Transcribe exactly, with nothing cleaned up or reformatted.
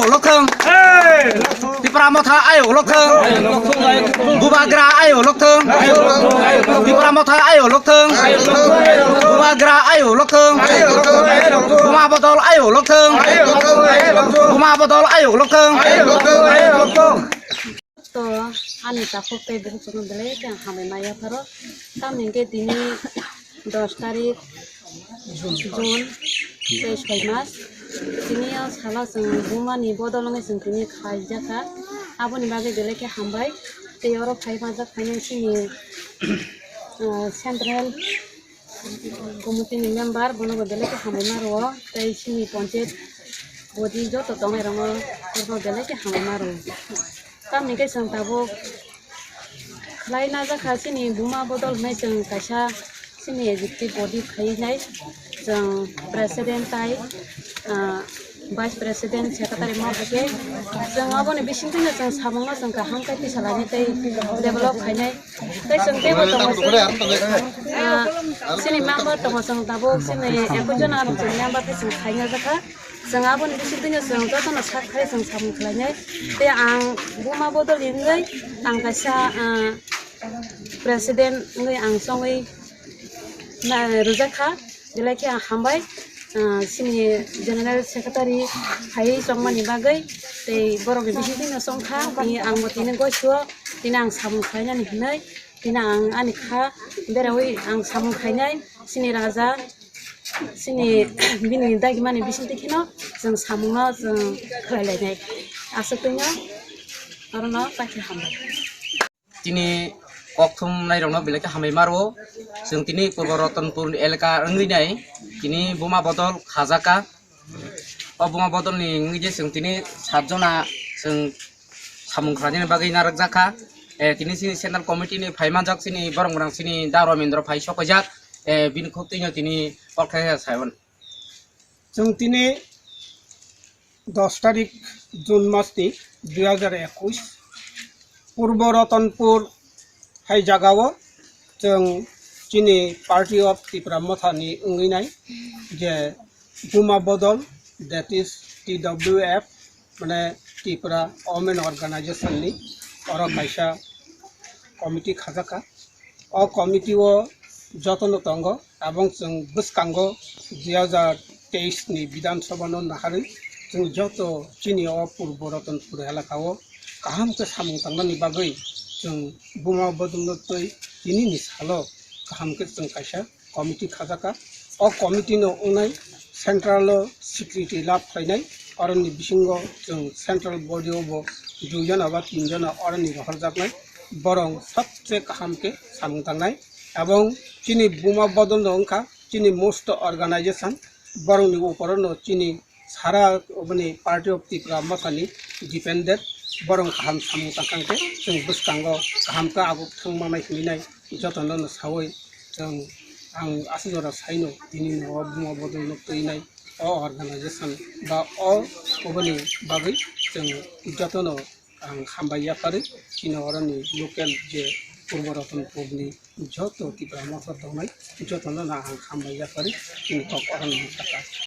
Lokthwng. Tipra Motha ayo lokthwng. Bubagra ayo lokthwng. Tipra Motha ayo lokthwng. Bubagra ayo lokthwng. Buma Bodol ayo lokthwng. Buma Bodol ayo lokthwng. To ani takhuk tei bukhuk chwngno belai khe ang hambai ma yapharo. Tamni hwnkhe tini dos tarik June, tei soi mas. Tini o salo chwng bumani bodol wngwi chwng tini khaijak kha. Aboni bagwi belai khe hambai. Tei oro phai manjak phainai chini, ah, central committee ni member, bono bo belai khe hambai ma rwo. Tei chini panchayat body joto tongnai rokno, bono belai khe hambai ma rwo. Tamni khe chwng tabuk khlai na jakha chini buma bodol hwnwi chwng kaisa chini executive body khainai chwng president tai, ah, vice president, secretary ma hai khe chwng aboni bisingtwi no chwng samung no chwng kaham khe tisa lainai tei develop khainai tei chwng teibo tongo chwng, ah, chini member tongo chwng tabuk chini ekus jona aro chwng member khe chwng khaina jakha. Chwng aboni bisingtwino chwng jotono sak phai chwng samung khlainai. Tei ang buma bodol wngwi ang kaisa, ah, president wngwi ang chongwi na-, rwjak kha. Belai khe ang hambai, ah, chini general secretary phaiwi chongmani bagwi. Tei borokni bisingtwino chongkha, tini ang bo tini goisuo, tini ang samung khlainani hinwi, tini ang ani kha berawi ang samung khlainai. Chini raja, chini bini dagimani bisingtwi kheno chwng samungno chwng khlai lainai. Aswk twino orono takhe hambai. Tini kokthum nairokno belai khe hambai ma rwo. Chwng tini Purbo Ratanpur elaka wngwi nai tini buma bodol khajaka. O buma bodolni wngwi je chwng tini sat jona chwng samung khlainani bagwi narwkjak kha. Eh, tini chini central committee ni phai manjak chini borok rang chini Da Ramendra phai sokoijak. Eh, bini khuk twino tini kok khe sai mano. Chwng tini dos tarik June mas ni dui hajar ekus Purbo Ratanpur hai jagao chwng chini Party of Tipra Motha ni wngwi nai je buma bodol, that is T W F, mane Tripura Women Organization ni oro kaisa committee khajak kha. O committee o jotono tongo, abong chwng bwskango dui hajar teis ni Bidhan Sabha no naharwi chwng joto chini o Purbo Ratanpur elaka o kaham khe samung tangnani bagwi chwng buma bodolno twi tini ni salo kaham khe chwng kaisa committee khajak kha. O committee no wngnai central o secretary lab khlainai, oroni bisingo chwng central body o bo dui jona ba tin jona oroni rohorjaknai, borong sabse kaham khe samung tangnai. Ebong chini buma bodol no wngkha chini most organization, borokni uporo no chini sara oboni Party of Tipra Motha ni dependent, borong kaham samung tangkha khe chwng bwskango kaham khe aguk thang manai hinwi nai jotono no sawi chwng ang aswk jora saino tini no o buma bodol no twinai o organization ba o oboni bagwi chwng jotono ang hambai yaphari chini oroni local je Purbo Ratanpur ni joto Tipra Motha tongnai jotono no ang hambai yaphari chini kok oroni sakha.